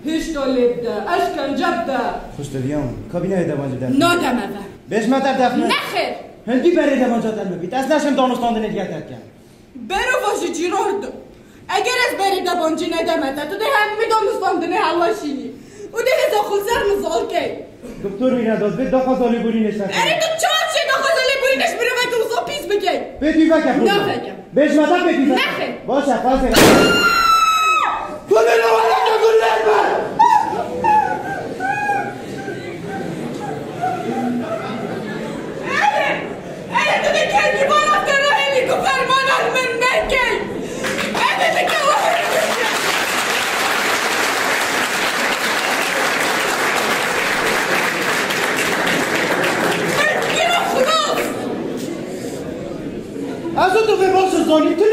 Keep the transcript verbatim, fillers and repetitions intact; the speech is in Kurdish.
Tişta lê bide, eşkence bide. Xwişk, tu viyan kabîneyê devancî bide. Nademe ve. Bêjme te defne. Nexêr. Hindî berê devanca te bibît. Ez neşim danûstandinê diye te bikem. Bero va ji cîrar de. Eger ez berê devancî nedeme te, tu dê hemî danûstandinê helweşînî. Û dê hêza xwe li ser min zal key. Doktor Mîredat, vê daxwaza lêborînê ser. Erê tu çawa çê daxwaza lêborînê ji miroveke wisa pîs bikey? Pê tî veke xwe. Naveke. Bêjme te pê tî veke. Nexê. Baş e, qasê. Gulê li welata gulên be. Erê, erê tu dê kengî bala te rahêlî ku fermana li min nekey. Erê dike were. Ez û tu vê baş zanî, tu